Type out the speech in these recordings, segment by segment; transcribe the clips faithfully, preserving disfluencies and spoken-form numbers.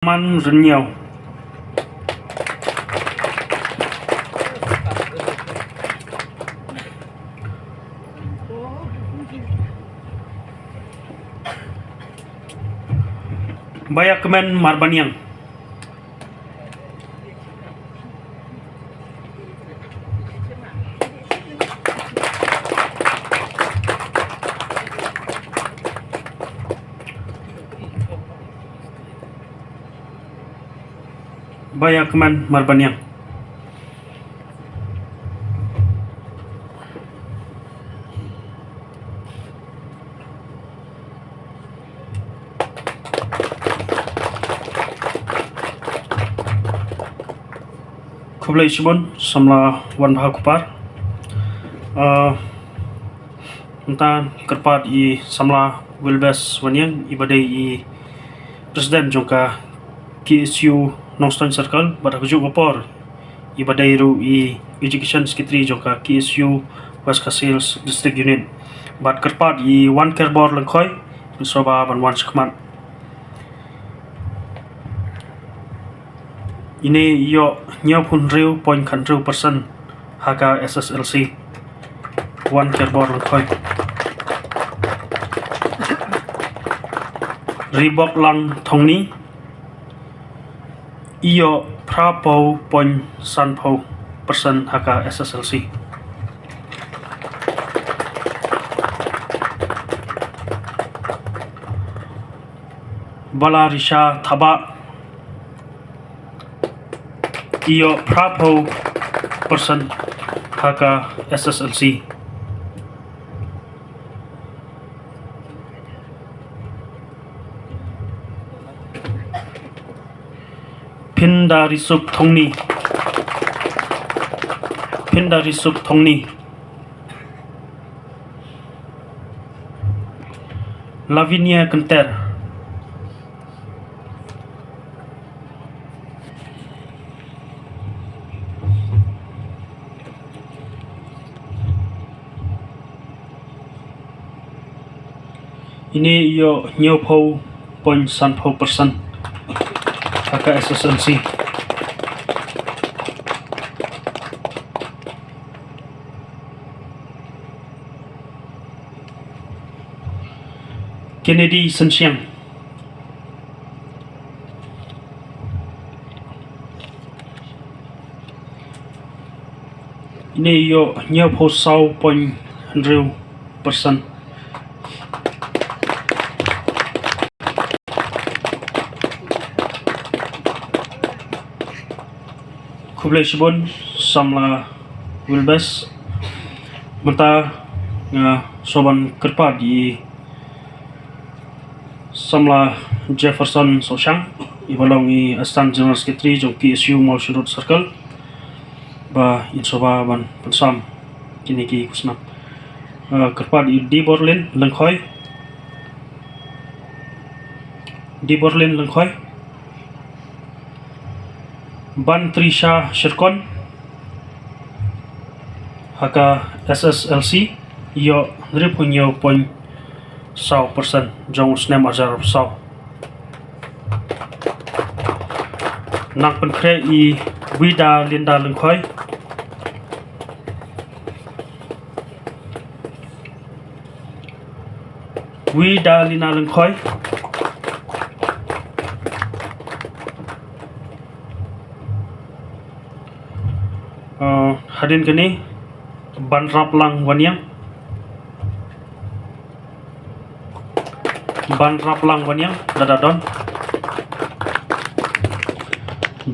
Man Rynñiaw. Baiakmen Marbaniang. Baiakmen Marbaniang. Khublei shibun samla Wanbha Kupar. Ah, mynta kyrpad i samla Wilbes Waniang, i ba dei i president jong ka K S U Nongstoiñ Circle, bad ha kajuh ka por i ba dei ruh i education secretary jong ka K S U West Khasi Hills District Unit. Bad kyrpad i Wankerbor Lyngkhoi, pynshong ba ban wan shakhmat. Ine i ïoh hynñiewphew hynriew point khathynriew percent ha ka S S L C. Wankerbor Lyngkhoi. Riboklang Thongni i ïoh phraphew point sanphew percent ha ka S S L C. Balarisha Thabah i ïoh phraphew percent ha ka S S L C. Pyndarisuk Thongni. Pyndarisuk Thongni. Lavinia Kynter. Ine i ïoh hynñiewphew point sanphew percent ha ka S S L C. Kennedy Synsiang. Ine i ïoh hynñiewphew saw point hynriew percent. Khublei shibun samla Wilbes. Mynta nga sngewbha ban kyrpad ïa i samla Jefferson Soshang, i ba long i Assistant General Secretary jong K S U Mawshynrut Circle, ba in sngewbha ban pynsam kine ki khusnam. Ah, kyrpad ïa i Diborlin Lyngkhoi. Diborlin Lyngkhoi. Ban Trisha Shirkon ha ka S S L C, ïoh hynriewphew hynñiew point saw percent jong u snem arhajar arphew saw. Nang pynkhreh i Wida Linda Lyngkhoi. Wida Linda Lyngkhoi. Uh, hadien kane, Ban Raplang Waniang. Ban Raplang Waniang, lada don.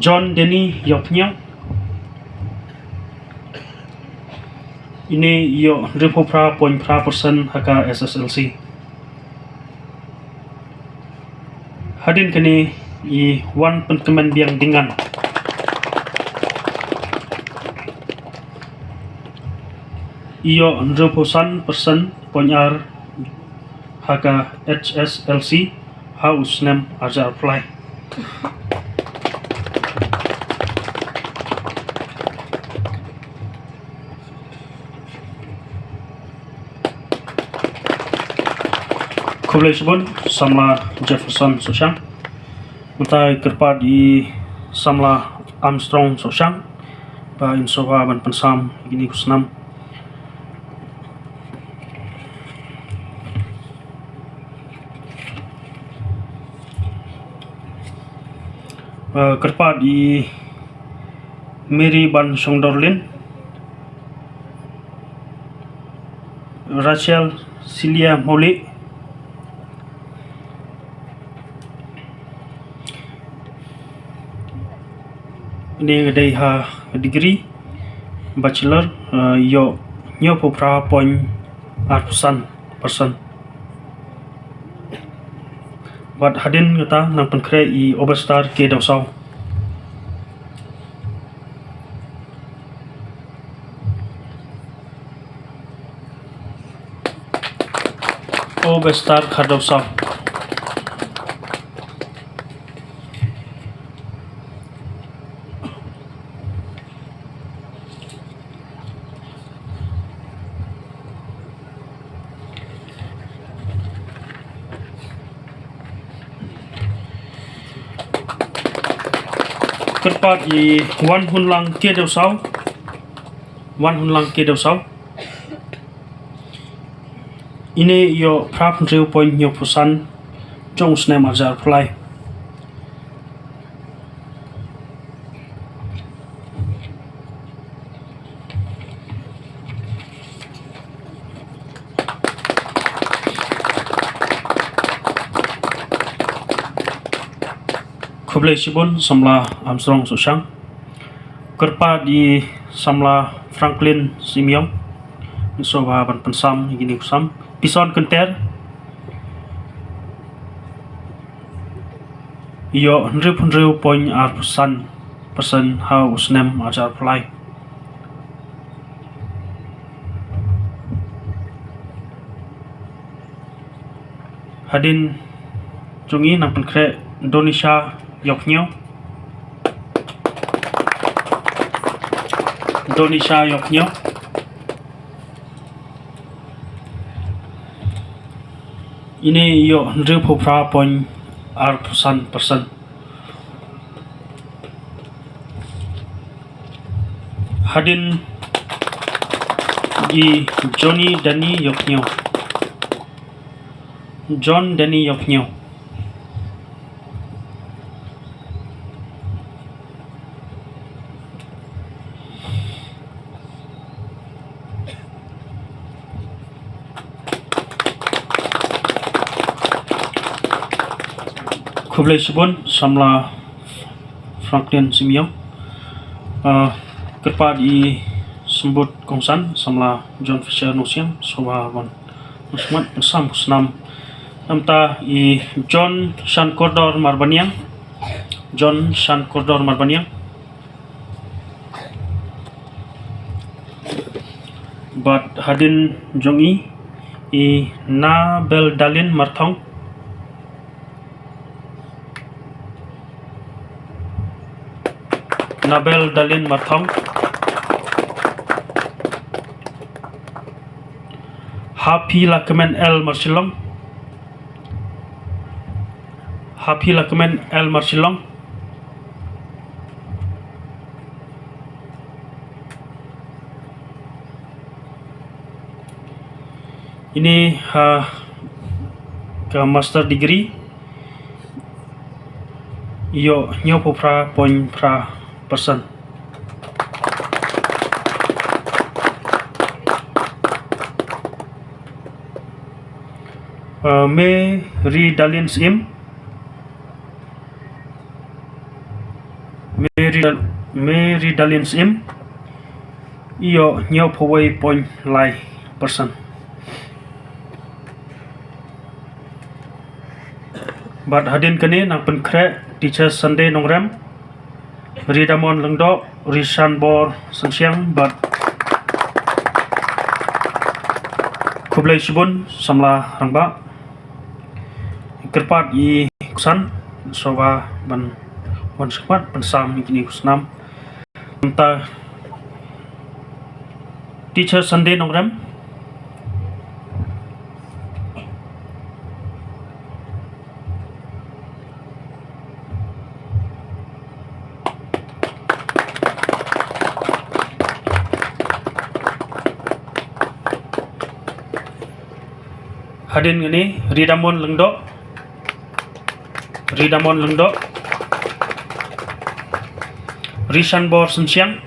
John Denny Ïawphniang. Ine i ïoh hynriewphew phra point phra percent ha ka S S L C. Hadien kane i Wanpynkmen Biang Dingan. I ïoh hynriewphew san percent point ar ha ka H S L C ha u snem arhajar arphew lai. Khublei shibun samla Jefferson Soshang. Mynta kyrpad ïa i samla Armstrong Sohshang ba in sngewbha ban pynsam ïa kine ki snam. Ba kyrpad ïa i Mary Ban Shongdorlin, Rachel Celia Mawlieh. Ine nga dei ha degree bachelor, eh, ïoh hynñiewphew phra point arphew san percent. Bad hadien kata nang pynkhreh ïa i Obestar K Dewsaw. Obestar K Dewsaw. Kyrpad ïa i Wanhunlang K Dewsaw. Wanhunlang K Dewsaw. Ine i ïoh phra phew hynriew point hynñiewphew san jong u snem arhajar arphew lai. Khublei shibun samla Armstrong Sohshang. Kyrpad ïa i samla Franklin Simiong. Sngewbha ban pynsam ïa kine ki snam. Pison Kynter. Ïoh hynriew phew hynriew point arphew san percent ha u snem arhajar arphew lai. Hadien jong i nang pynkhreh Donisha Ïokhñiew. Donisha Ïokhñiew. Ine i ïoh hynriew phew phra point arphew san percent. Hadien i Johnny Danny Ïokhñiew. John Danny Ïokhñiew. Khublei shibun samla Franklin Simiong. Ah, kyrpad ïa i Symbud Kongsan samla John Fisher Nongsiang, sngewbha ban pynsmat pynsam ki snam. Namta i John Shankordor Marbaniang. John Shankordor Marbaniang. Bad hadien jong i i Nabel Dalin Marthong. Nabel Dalin Marthong. Happy Lakmen L Marshillong. Happy Lakmen L Marshillong. Ine ha ka master degree ïoh hynñiewphew phra point phra percent. Uh, Mary Dalin Syiem. Mary Dal-, Mary Dalin Syiem. Ïoh hynñiewphew wei point lai percent. Bad hadien kane nang pynkhreh Teacher Sunday Nongrem, Ridamon Lyngdoh, Rishanbor Sangsiang, bad khublei shibun samla rangbah. Kyrpad ïa i Kongsan, sngewbha ban wan sngewbha pynsam ïa kine ki snam. Mynta Teacher Sunday Nongrem. Hadien kane, Ridamon Lyngdoh. Ridamon Lyngdoh. Rishanbor Synshang.